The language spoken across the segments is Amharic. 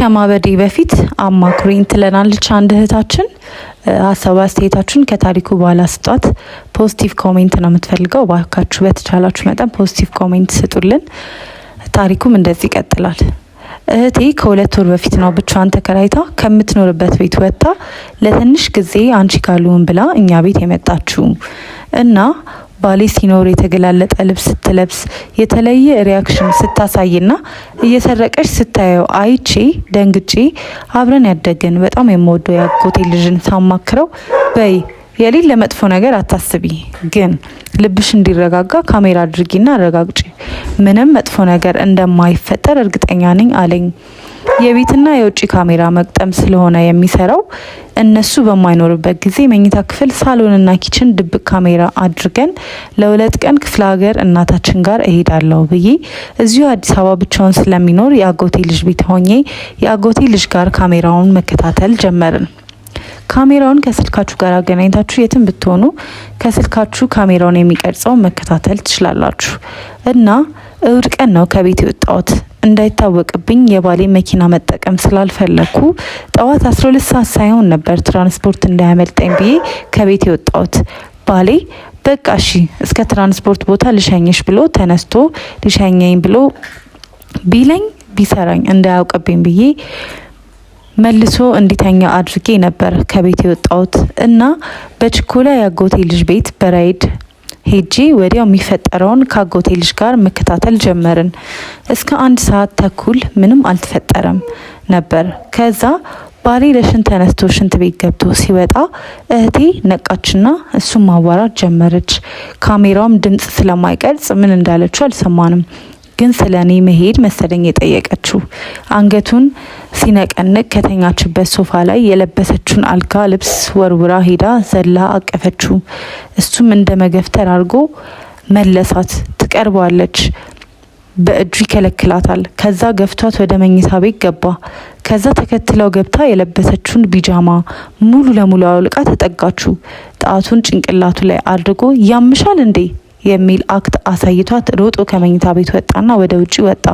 ከማበዴ በፊት አማክሩኝ ትለናለች አንድ እህታችን። ሀሳብ አስተያየታችሁን ከታሪኩ በኋላ ስጧት። Positive comment ነው የምትፈልገው። ባካችሁ በተቻላችሁ መጠን positive comment ስጡልን። ታሪኩም እንደዚህ ይቀጥላል። እህቴ ከ2 ወር በፊት ነው ብቻዋን ተከራይታ ከምትኖርበት ቤት ወጥታ ለትንሽ ጊዜ አንቺ ጋ ልሁን ብላ እኛ ቤት የመጣችው። እና ባሌ ሲኖር የተገላለጠ ልብስ ስትለብስ፣ የተለየ reaction ስታሳይና እየሰረቀች ስታየው አይቼ ደንግጬ አብረን ያደግን በጣም የምወደው የአጎቴ ልጅን ሳማክረው በይ የሌለ መጥፎ ነገር አታስቢ፣ ግን ልብሽ እንዲረጋጋ ካሜራ አድርጊና አረጋግጪ፣ ምንም መጥፎ ነገር እንደማይፈጠር እርግጠኛ ነኝ አለኝ። የቤትና የውጭ ካሜራ መግጠም ስለሆነ የሚሰራው እነሱ በማይኖርበት ጊዜ መኝታ ክፍል፣ ሳሎንና kitchen ድብቅ ካሜራ አድርገን ለ2 ቀን ክፍለ ሀገር እናታችን ጋር እሄዳለሁ ብዬ እዚሁ አዲስ አበባ ብቻውን ስለሚኖር የአጎቴ ልጅ ቤት ሆኜ የአጎቴ ልጅ ጋር ካሜራውን መከታተል ጀመርን። ካሜራውን ከስልካችሁ ጋር አገናኝታችሁ የትም ብትሆኑ ከስልካችሁ ካሜራውን የሚቀርጸው መከታተል ትችላላችሁ። እና እሁድ ቀን ነው ከቤት የወጣሁት። እንዳይታወቅብኝ የባሌ መኪና መጠቀም ስላልፈለግኩ ጠዋት 12 ሰዓት ሳይሆን ነበር ትራንስፖርት እንዳያመልጠኝ ብዬ ከቤት የወጣሁት። ባሌ በቃ እሺ እስከ ትራንስፖርት ቦታ ልሸኝሽ ብሎ ተነስቶ ሊሸኘኝ ብሎ ቢለኝ ቢሰራኝ እንዳያውቅብኝ ብዬ መልሶ እንዲተኛ አድርጌ ነበር ከቤት የወጣሁት። እና በችኮላ የአጎቴ ልጅ ቤት በራይድ ሄጄ ወዲያው የሚፈጠረውን ከአጎቴ ልጅ ጋር መከታተል ጀመርን። እስከ 1 ሰዓት ተኩል ምንም አልተፈጠረም ነበር። ከዛ ባሌ ለሽንት ተነስቶ ሽንት ቤት ገብቶ ሲወጣ እህቴ ነቃችና እሱን ማዋራት ጀመረች። ካሜራውም ድምጽ ስለማይቀርጽ ምን እንዳለችው አልሰማንም። ግን ስለ እኔ መሄድ መሰለኝ የጠየቀችው። አንገቱን ሲነቀንቅ ከተኛችበት ሶፋ ላይ የለበሰችውን አልጋ ልብስ ወርውራ ሄዳ ዘላ አቀፈችው። እሱም እንደ መገፍተር አድርጎ መለሳት። ትቀርበዋለች፣ በእጁ ይከለክላታል። ከዛ ገፍቷት ወደ መኝታ ቤት ገባ። ከዛ ተከትለው ገብታ የለበሰችውን ቢጃማ ሙሉ ለሙሉ አውልቃ ተጠጋችው። ጣቱን ጭንቅላቱ ላይ አድርጎ ያምሻል እንዴ የሚል act አሳይቷት ሮጦ ከመኝታ ቤት ወጣና ወደ ውጭ ወጣ።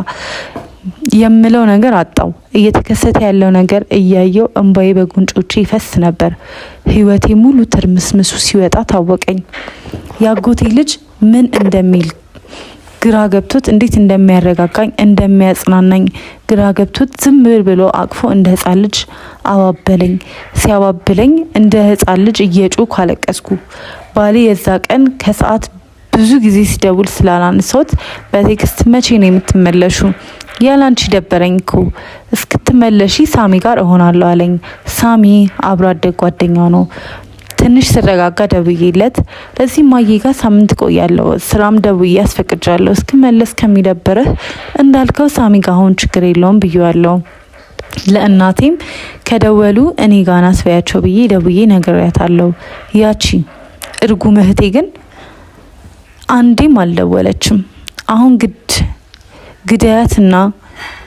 የምለው ነገር አጣው። እየተከሰተ ያለው ነገር እያየው እንባዬ በጉንጮቼ ይፈስ ነበር። ህይወቴ ሙሉ ትርምስምሱ ሲወጣ ታወቀኝ። ያጎቴ ልጅ ምን እንደሚል ግራ ገብቶት፣ እንዴት እንደሚያረጋጋኝ እንደሚያጽናናኝ ግራ ገብቶት ዝም ብሎ አቅፎ እንደ ህጻን ልጅ አባበለኝ። ሲያባብለኝ እንደ ህጻን ልጅ እየጮኩ አለቀስኩ። ባሌ የዛ ቀን ከሰዓት ብዙ ጊዜ ሲደውል ስላላነሳሁት በ text መቼ ነው የምትመለሹ? ያላንቺ ደበረኝ እኮ፣ እስክትመለሺ ሳሚ ጋር እሆናለሁ አለኝ። ሳሚ አብሮ አደግ ጓደኛው ነው። ትንሽ ስረጋጋ ደውዬለት ለዚህ ማዬ ጋር ሳምንት ቆያለሁ፣ ስራም ደውዬ አስፈቅጃለሁ፣ እስክመለስ ከሚደብርህ እንዳልከው ሳሚ ጋር አሁን ችግር የለውም ብዬዋለሁ። ለእናቴም ከደወሉ እኔ ጋር ናት በያቸው ብዬ ደውዬ ነግሬያታለሁ። ያቺ እርጉም እህቴ ግን አንዴም አልደወለችም። አሁን ግድ ግዳያትና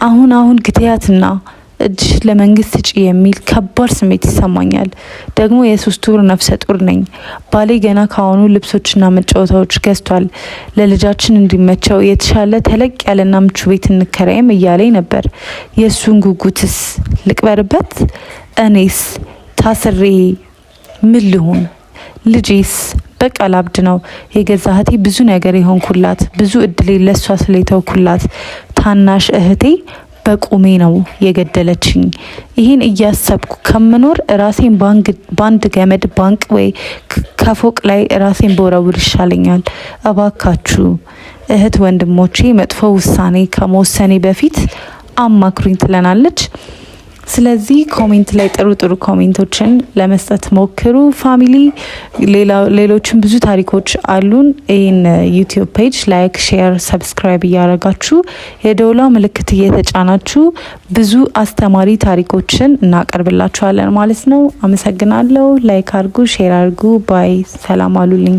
አሁን አሁን ግዳያትና እጅ ለመንግስት ስጪ የሚል ከባድ ስሜት ይሰማኛል። ደግሞ የ3 ወር ነፍሰ ጡር ነኝ። ባሌ ገና ካሁኑ ልብሶችና መጫወታዎች ገዝቷል። ለልጃችን እንዲመቸው የተሻለ ተለቅ ያለና ምቹ ቤት እንከራይም እያለኝ ነበር። የእሱን ጉጉትስ ልቅበርበት? እኔስ ታስሬ ምን ልሁን? ልጄስ? በቃ ላብድ ነው። የገዛ እህቴ ብዙ ነገር የሆንኩላት፣ ብዙ እድሌ ለእሷ ስለተውኩላት ታናሽ እህቴ በቁሜ ነው የገደለችኝ። ይህን እያሰብኩ ከምኖር ራሴን በአንድ ገመድ ባንቅ ወይ ከፎቅ ላይ ራሴን በወረውር ይሻለኛል። እባካችሁ እህት ወንድሞቼ መጥፎ ውሳኔ ከመወሰኔ በፊት አማክሩኝ ትለናለች። ስለዚህ comment ላይ ጥሩ ጥሩ comment ኦችን ለመስጠት ሞክሩ family። ሌሎችም ብዙ ታሪኮች አሉን። ይህን YouTube page like፣ share፣ subscribe እያደረጋችሁ የደወሏ ምልክት እየተጫናችሁ ብዙ አስተማሪ ታሪኮችን እናቀርብላችኋለን ማለት ነው። አመሰግናለሁ። Like አርጉ፣ share አርጉ። Bye። ሰላም አሉልኝ።